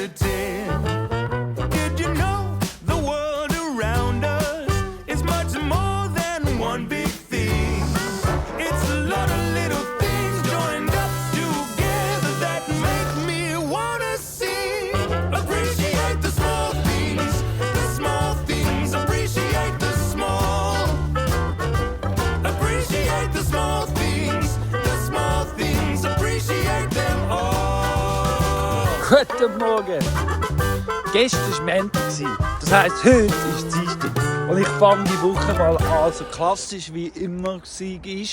to 10. Did you know the world around us is much more than one big thing? It's a lot of little things joined up together that make me wanna sing. Appreciate the small things, appreciate the small. Appreciate the small things, appreciate them all. Guten Morgen! Gestern war Montag, das heisst, heute ist Dienstag. Und ich fange die Woche mal an, so klassisch wie immer war.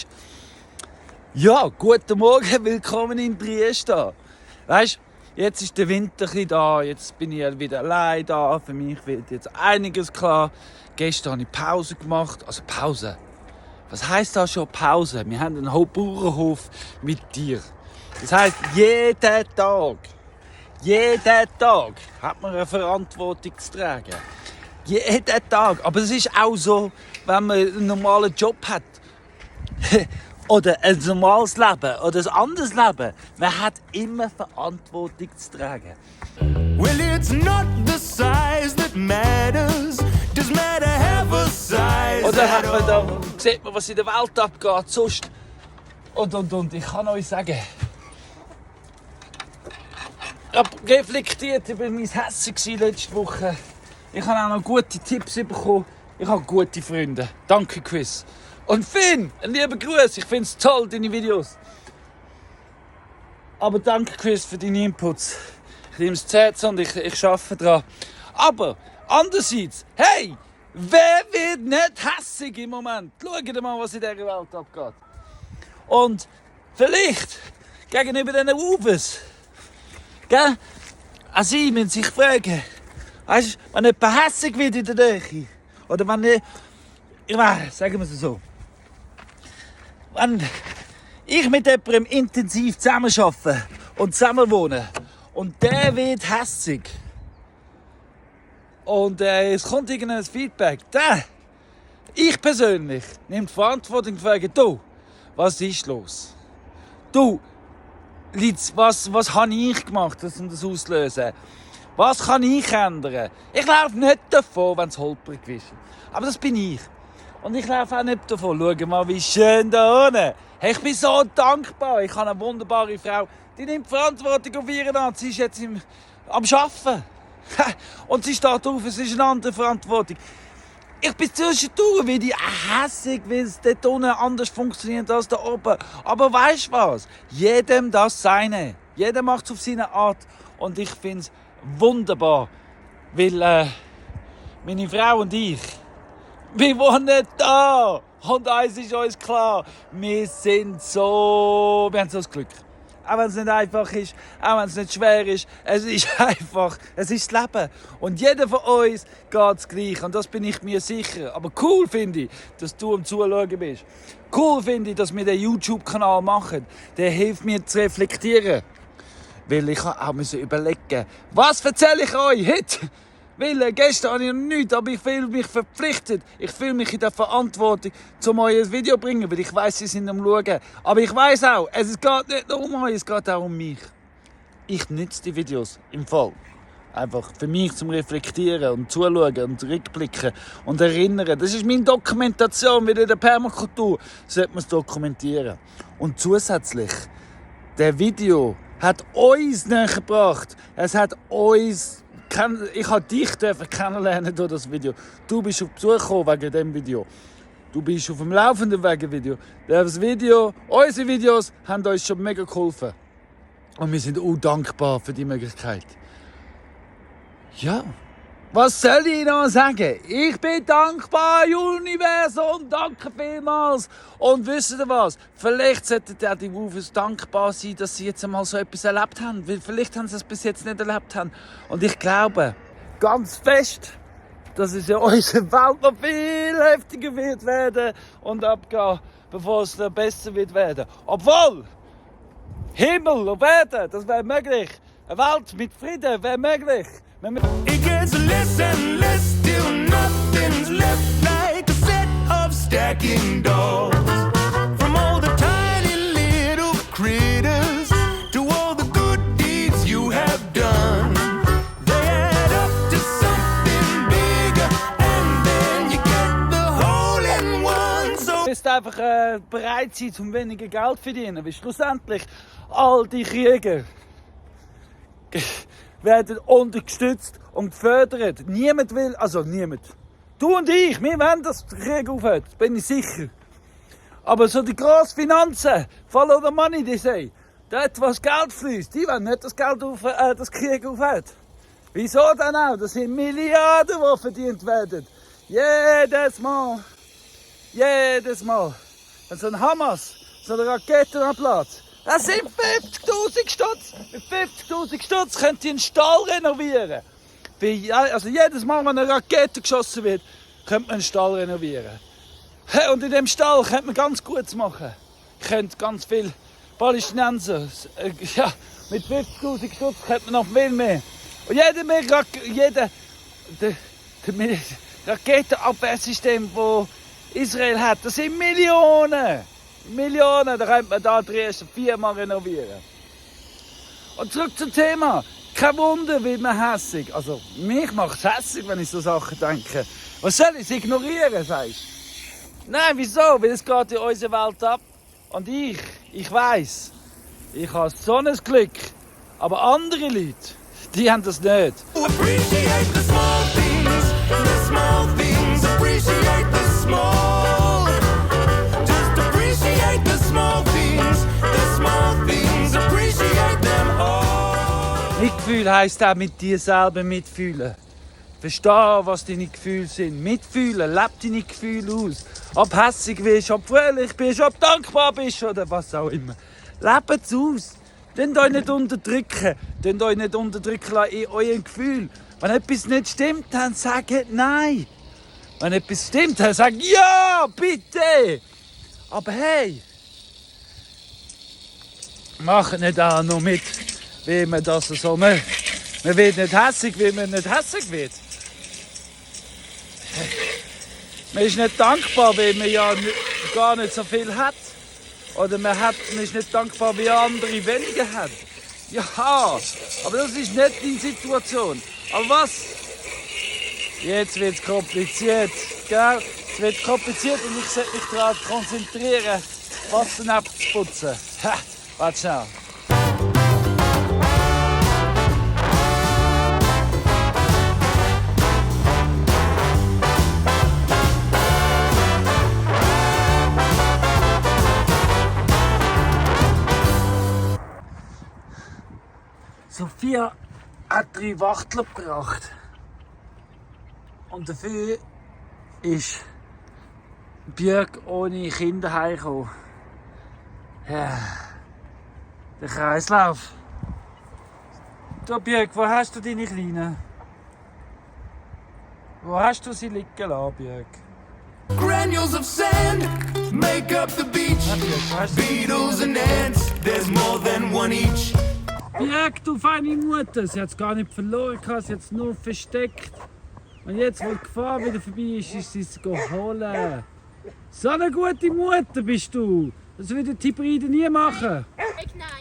Ja, guten Morgen, willkommen in Triest. Weisst, jetzt ist der Winter da, jetzt bin ich wieder allein da. Für mich wird jetzt einiges klar. Gestern habe ich Pause gemacht. Also Pause? Was heisst da schon Pause? Wir haben einen Bauernhof mit Tieren. Das heisst, jeden Tag hat man eine Verantwortung zu tragen. Jeden Tag. Aber es ist auch so, wenn man einen normalen Job hat. Oder ein normales Leben. Oder ein anderes Leben. Man hat immer Verantwortung zu tragen. Well, it's not the size that matters. Does matter have a size. Oder hat man da, sieht man, was in der Welt abgeht. Sonst. Und. Ich kann euch sagen. Ich habe reflektiert über mein Hessen letzte Woche. Ich habe auch noch gute Tipps bekommen. Ich habe gute Freunde. Danke, Chris. Und Finn, ein lieber Gruß. Ich finde es toll, deine Videos. Aber danke, Chris, für deine Inputs. Ich nehme es zu Herzen und ich arbeite daran. Aber andererseits, hey, wer wird nicht hässig im Moment? Schaut mal, was in dieser Welt abgeht. Und vielleicht gegenüber diesen Uwes, gell? Auch sie müssen sich fragen, weißt, wenn jemand hässig wird in der Nähe, oder wenn ich weiß, sagen wir es so, wenn ich mit jemandem intensiv zusammenarbeite und zusammenwohne und der wird hässig und es kommt irgendein Feedback, ich persönlich nehme die Verantwortung und frage, du, was ist los? Du, was habe ich gemacht, um das auszulösen? Was kann ich ändern? Ich laufe nicht davon, wenn es holprig ist. Aber das bin ich. Und ich laufe auch nicht davon. Schau mal, wie schön da unten. Hey, ich bin so dankbar. Ich habe eine wunderbare Frau, die nimmt Verantwortung auf ihren an. Sie ist jetzt am Arbeiten. Und sie steht auf, es ist eine andere Verantwortung. Ich bin zwischendurch wie die hässig, weil es dort unten anders funktioniert als da oben. Aber weißt du was? Jedem das seine. Jeder macht es auf seine Art. Und ich finde es wunderbar. Weil meine Frau und ich, wir wohnen da. Und eins ist uns klar. Wir haben so das Glück. Auch wenn es nicht einfach ist, auch wenn es nicht schwer ist, es ist einfach, es ist das Leben. Und jeder von uns geht es gleich. Und das bin ich mir sicher. Aber cool finde ich, dass du am Zuschauen bist. Cool finde ich, dass wir den YouTube-Kanal machen. Der hilft mir zu reflektieren. Weil ich auch überlegen, was erzähle ich euch heute? Weil gestern habe ich noch nichts, aber ich fühle mich verpflichtet. Ich fühle mich in der Verantwortung, um euch ein Video zu bringen, weil ich weiss, sie sind am Schauen. Aber ich weiss auch, es geht nicht nur um euch, es geht auch um mich. Ich nütze die Videos im Fall. Einfach für mich zum Reflektieren und Zuschauen und Rückblicken und Erinnern. Das ist meine Dokumentation, wie in der Permakultur sollte man es dokumentieren. Und zusätzlich, der Video hat uns näher gebracht. Es hat uns... Ich habe dich kennenlernen durch das Video. Du bist auf Besuch gekommen wegen diesem Video. Du bist auf dem Laufenden wegen dem Video. Unsere Videos haben uns schon mega geholfen. Und wir sind auch dankbar für die Möglichkeit. Ja, was soll ich noch sagen? Ich bin dankbar, Universum, danke vielmals. Und wisst ihr was? Vielleicht sollten auch die Wufers dankbar sein, dass sie jetzt einmal so etwas erlebt haben. Weil vielleicht haben sie es bis jetzt nicht erlebt haben. Und ich glaube ganz fest, dass es in unserer Welt noch viel heftiger wird werden und abgehen, bevor es noch besser wird werden. Obwohl, Himmel und Erde, das wäre möglich. Eine Welt mit Frieden wäre möglich. It gets less and less till nothing's left, like a set of stacking dolls. From all the tiny little critters to all the good deeds you have done. bereit sind, um weniger Geld zu verdienen. Weil schlussendlich all die Krieger werden unterstützt und gefördert. Niemand will, also niemand. Du und ich, wir wollen, dass der Krieg aufhört, bin ich sicher. Aber so die grossen Finanzen, follow the money, die sagen, dort, was Geld fließt, die wollen nicht, dass das Krieg aufhört. Wieso denn auch? Das sind Milliarden, die verdient werden. Jedes Mal. Wenn so ein Hamas, so eine Rakete ablässt, das sind 50'000 Stutz. Mit 50'000 Stutz könnt ihr einen Stall renovieren. Also jedes Mal, wenn eine Rakete geschossen wird, könnte man einen Stall renovieren. Und in dem Stall könnte man ganz Gutes machen. Ihr könnt ganz viele Palästinenser, mit 50'000 Stutz könnte man noch viel mehr. Und jeder Raketenabwehrsystem, das Israel hat, das sind Millionen. Da könnte man da die ersten 4 Mal renovieren. Und zurück zum Thema. Kein Wunder, wird man hässig. Also, mich macht es hässig, wenn ich so Sachen denke. Was soll ich es ignorieren, sagst du? Nein, wieso? Weil es geht in unserer Welt ab. Und ich weiss, ich habe so ein Glück. Aber andere Leute, die haben das nicht. Appreciate the small things, the small things. Appreciate the small. Just appreciate the small things, the small things. Appreciate them all. Mitgefühl heisst auch mit dir selber mitfühlen. Verstehen, was deine Gefühle sind. Mitfühlen, leb deine Gefühle aus. Ob hässig bist, ob fröhlich bist, ob dankbar bist oder was auch immer. Lebt es aus. Könnt euch nicht unterdrücken. Könnt euch nicht unterdrücken lassen in euren Gefühlen. Wenn etwas nicht stimmt, dann sagt nein. Wenn etwas stimmt, dann sagt ja, bitte. Aber hey, macht nicht auch noch mit, wie man das so macht. Man wird nicht hässig, wie man nicht hässig wird. Man ist nicht dankbar, weil man ja gar nicht so viel hat. Oder man ist nicht dankbar, wie andere weniger haben. Ja, aber das ist nicht die Situation. Aber was? Jetzt wird es kompliziert. Gell? Es wird kompliziert und ich sollte mich darauf konzentrieren, was daneben zu putzen. Ha, warte schnell. Sophia hat 3 Wachtel gebracht. Und dafür ist Björk ohne Kinder heimgekommen. Ja, der Kreislauf. Du Björk, wo hast du deine Kleinen? Wo hast du sie liegen lassen, Björk? Granules of sand make up the beach. Beetles and ants, there's more than one each. Björk, du feine Mutter, sie hat es gar nicht verloren, sie hat es nur versteckt. Und jetzt, wo die Gefahr wieder vorbei ist, ist sie es holen. So eine gute Mutter bist du. Das würde die Hybride nie machen.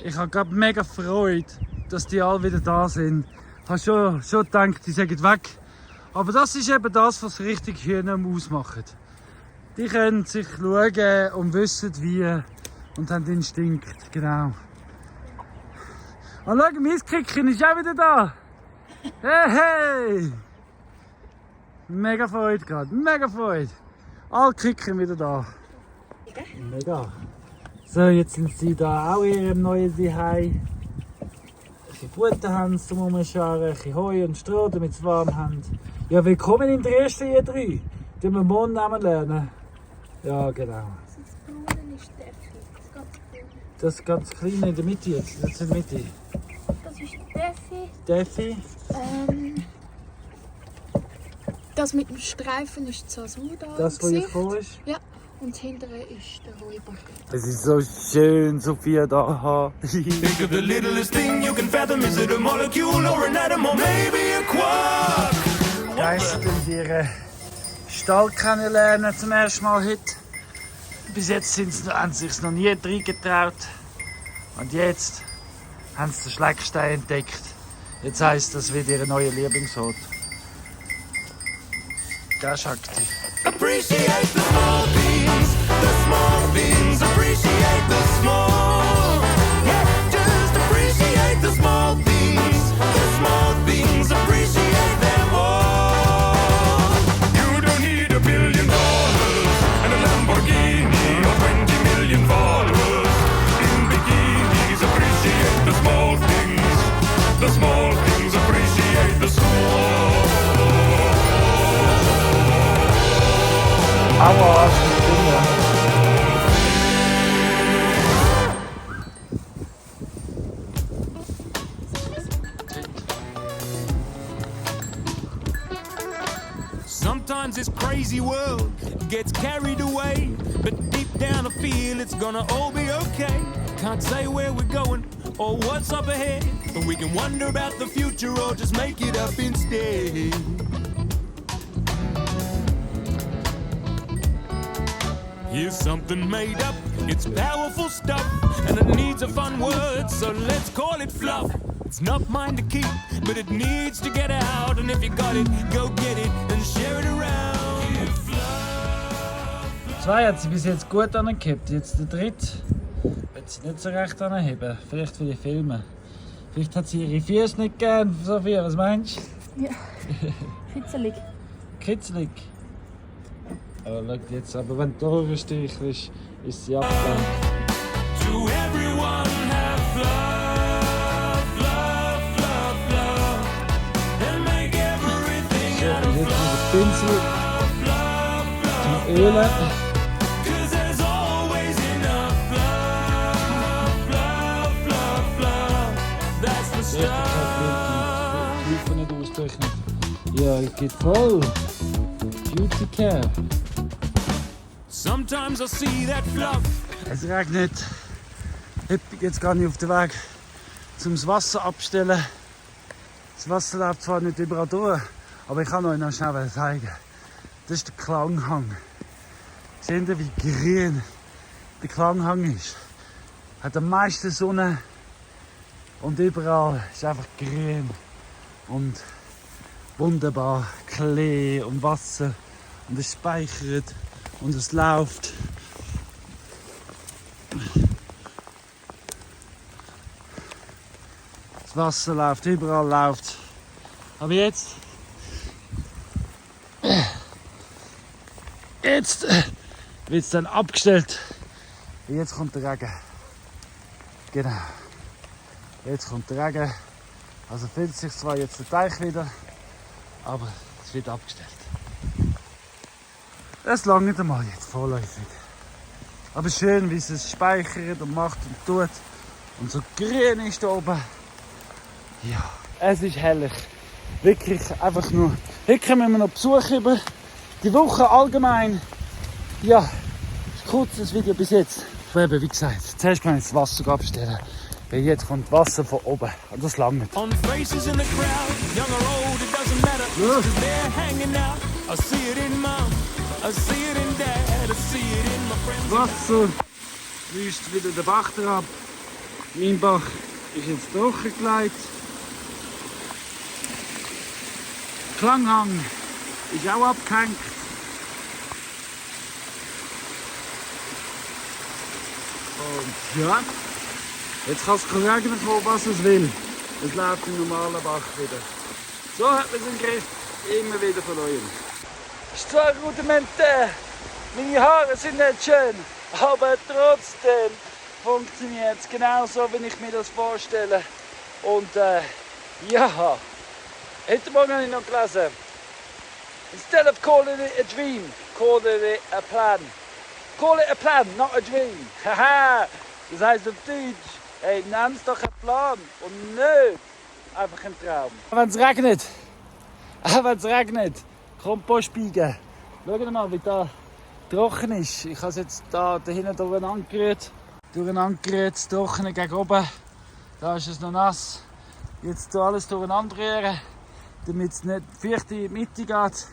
Ich habe gerade mega Freude, dass die alle wieder da sind. Ich habe schon gedacht, die sind weg. Aber das ist eben das, was richtig Hühner ausmacht. Die können sich schauen und wissen wie und haben Instinkt, genau. Und schau, mein Kicken ist auch wieder da. Hey! Mega Freude gerade, mega Freude. Alle Kicken wieder da. Mega. So, jetzt sind sie da auch in ihrem neuen Zuhause. Ein bisschen Futter haben sie zum Umscharen, ein bisschen Heu und Stroh, damit sie es warm haben. Ja, willkommen in der ersten Jahr 3. Die wir morgen Namen lernen. Ja, genau. Das Braune ist Steffi. Das ganz kleine in der Mitte jetzt, das ist in der Mitte. Das ist Steffi. Steffi? Das mit dem Streifen ist Zazur da. Das, was jetzt vor ist? Ja, und hinterher ist der Räuber. Es ist so schön, Sophia da zu haben. Think of the littlest thing you can fathom. Is it a molecule or an atom or maybe a quark? Geister in ihren Stall kennenlernen zum ersten Mal heute. Bis jetzt haben sie sich noch nie reingetraut. Und jetzt haben sie den Schleckstein entdeckt. Jetzt heisst das wieder ihr neuer Lieblingsort. Der Shakti. Appreciate the small things, the small more. Yeah, just appreciate the small things. The small things, appreciate them all. You don't need $1 billion and a Lamborghini or 20 million followers in bikinis. Appreciate the small things. The small things, appreciate the small. Aua, Sometimes this crazy world gets carried away, but deep down I feel it's gonna all be okay. Can't say where we're going or what's up ahead, but we can wonder about the future or just make it up instead. Here's something made up, it's powerful stuff, and it needs a fun word, so let's call it fluff. It's not mine to keep, but it needs to get out, and if you got it, go get it and share it around. Give fluff. 2 hat sie bis jetzt gut angehabt, jetzt der 3. Wird sie nicht so recht anheben. Vielleicht für die Filme. Vielleicht hat sie ihre Füße nicht gern, Sophia, was meinst du? Ja. Kitzelig. Kitzelig. Oh, schau jetzt, aber wenn du durchstichelst, ist sie abgelenkt. To everyone have love, love, love, love, and make everything So, out und of jetzt mit dem Pinsel love, love, zum Ölen. 'cause there's always enough love, love, love, love, that's the Richtig stuff. die Hüfte nicht ausdrücken. Ja, es geht voll. Beauty Care. Sometimes I see that fluff. Es regnet. Jetzt gehe ich auf den Weg, um das Wasser abzustellen. Das Wasser läuft zwar nicht überall durch, aber ich kann euch noch schnell zeigen. Das ist der Klanghang. Seht ihr, wie grün der Klanghang ist? Hat am meisten Sonne und überall ist einfach grün und wunderbar Klee und Wasser und es speichert und es läuft. Das Wasser läuft, überall läuft. Aber jetzt wird es dann abgestellt. Und jetzt kommt der Regen. Genau. Jetzt kommt der Regen. Also füllt sich zwar jetzt der Teich wieder, aber es wird abgestellt. Das lange nicht einmal jetzt vorläufig. Aber schön, wie es speichert und macht und tut. Und so grün ist da oben. Ja, es ist herrlich. Wirklich einfach nur. Heute kommen wir noch Besuch über. Die Woche allgemein. Ja, kurzes Video bis jetzt. Ich habe wie gesagt, zuerst kann ich das Wasser abstellen. Weil jetzt kommt Wasser von oben. Und das lange nicht. On faces in the crowd, young or old, it doesn't matter. Cause they're hanging out. I see it in mom, I see it in dad, I see it in my friends. Wasser fließt wieder den Bach ab. Mein Bach ist jetzt trockengelegt. Klanghang ist auch abgehängt. Und ja, jetzt kann es regnen kommen, was es will. Es läuft im normalen Bach wieder. So hat man es im Griff, immer wieder von neuem. Ist zwar rudimentär, meine Haare sind nicht schön, aber trotzdem funktioniert es genau so, wie ich mir das vorstelle. Und ja, heute Morgen habe ich noch gelesen, instead of calling it a dream, call it a plan. Call it a plan, not a dream. Haha, das heisst auf Deutsch, hey, nenn es doch einen Plan und nicht einfach einen Traum. Wenn es regnet, Kompost biegen. Schaut mal, wie da trocken ist. Ich habe es jetzt da hinten durcheinander gerührt. Das Trockene gegen oben. Da ist es noch nass. Jetzt alles durcheinander rühren, damit es nicht feucht in die Mitte geht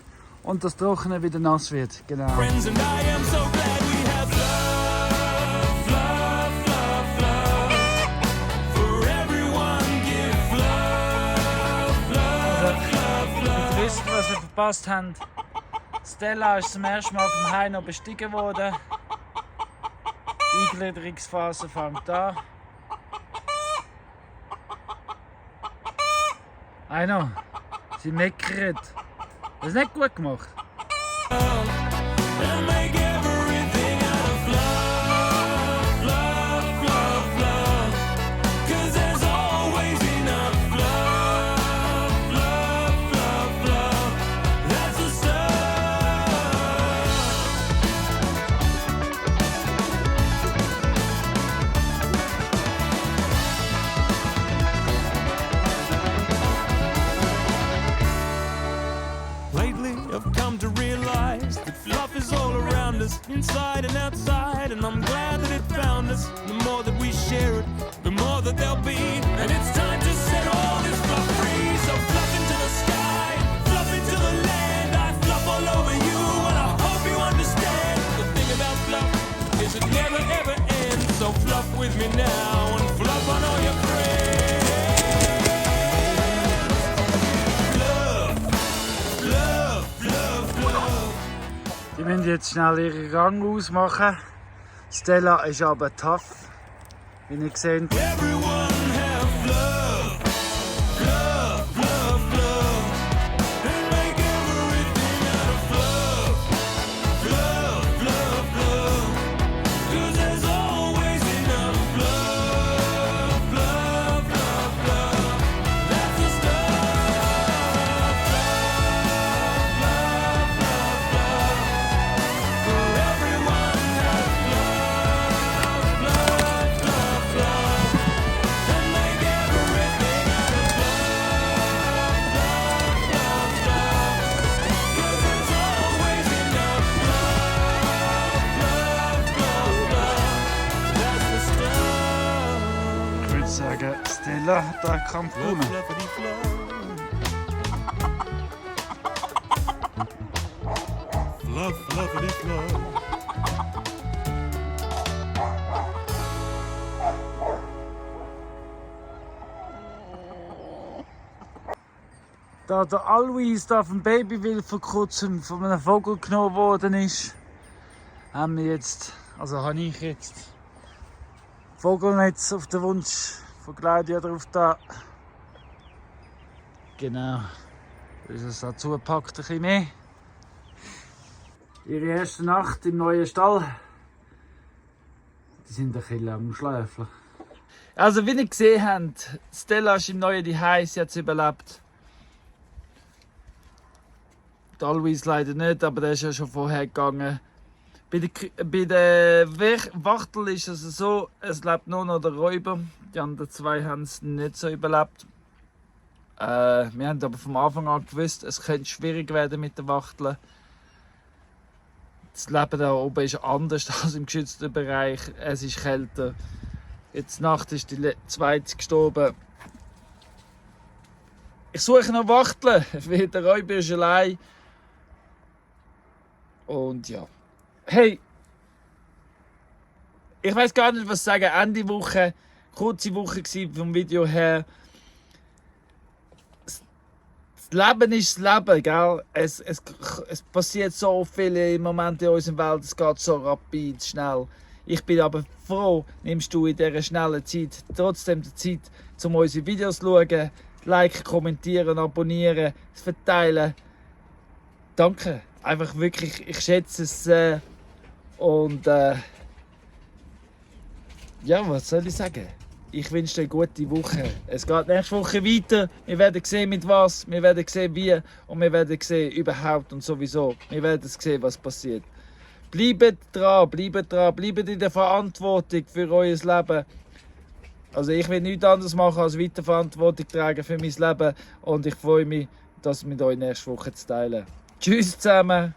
und das Trockene wieder nass wird. Genau. Friends and I am so glad we have love, love, love, love. For everyone give love, love, love, love. Ihr wisst, was ihr verpasst habt. Stella ist zum ersten Mal vom Heino bestiegen worden. Die Eingliederungsphase fängt an. Einer, sie meckert. Das ist nicht gut gemacht. And make everything out of love, love, love, love. 'Cause there's always enough love, love, love, love. That's the stuff. Lately, I've come to realize that fluff is all around us, inside and outside, and I'm glad that it found us. The more that we share it, the more that there'll be, and it's time to set all this fluff free. So fluff into the sky, fluff into the land. I fluff all over you, and I hope you understand. The thing about fluff is it never ever ends. So fluff with me now and fluff on all your friends. Die müssen jetzt schnell ihren Gang ausmachen. Stella ist aber tough, wie ihr seht. Everyone have love, love, love, love, and make everything out of love, love, love, love. 'Cause there's always enough love, love, love, love. That's the stuff. Love, love, love, love. For everyone have love, love, love, love, and make everything out of love, love, love, love. 'Cause there's always enough love, love, love, love. That's the stuff. Ich würde sagen, Stella hat den Kampf gewonnen. Fluffity fluff. Fluff, fluffity fluff. Da der Alois da vom Babywild vor kurzem von einem Vogel genommen worden ist, haben wir jetzt, also habe ich jetzt Vogelnetz auf den Wunsch von Claudia drauf da. Genau. Das ist es auch zugepackt, ein bisschen mehr. Ihre erste Nacht im neuen Stall. Die sind ein bisschen am Schläfeln. Also wie ihr gesehen habt, Stella ist im neuen Zuhause, sie hat es überlebt. Der Alois leider nicht, aber der ist ja schon vorher gegangen. Bei der Wachtel ist es so, es lebt nur noch der Räuber. Die anderen zwei haben es nicht so überlebt. Wir haben aber vom Anfang an gewusst, es könnte schwierig werden mit der Wachtel. Das Leben da oben ist anders als im geschützten Bereich. Es ist kälter. Jetzt Nacht ist die zweite gestorben. Ich suche noch Wachteln, weil der Räuber ist allein. Und ja. Hey! Ich weiß gar nicht, was sagen. Ende Woche, kurze Woche vom Video her. Das Leben ist das Leben, gell? Es passiert so viel im Moment in unserer Welt, es geht so rapid, schnell. Ich bin aber froh, nimmst du in dieser schnellen Zeit trotzdem die Zeit, um unsere Videos zu schauen, liken, kommentieren, abonnieren, verteilen. Danke, einfach wirklich, ich schätze es sehr. Und ja, was soll ich sagen? Ich wünsche dir eine gute Woche. Es geht nächste Woche weiter. Wir werden sehen, mit was, wir werden sehen, wie und wir werden sehen, überhaupt und sowieso. Wir werden sehen, was passiert. Bleibt dran, bleibt in der Verantwortung für euer Leben. Also ich will nichts anderes machen, als weiter Verantwortung tragen für mein Leben. Und ich freue mich, das mit euch nächste Woche zu teilen. Tschüss zusammen!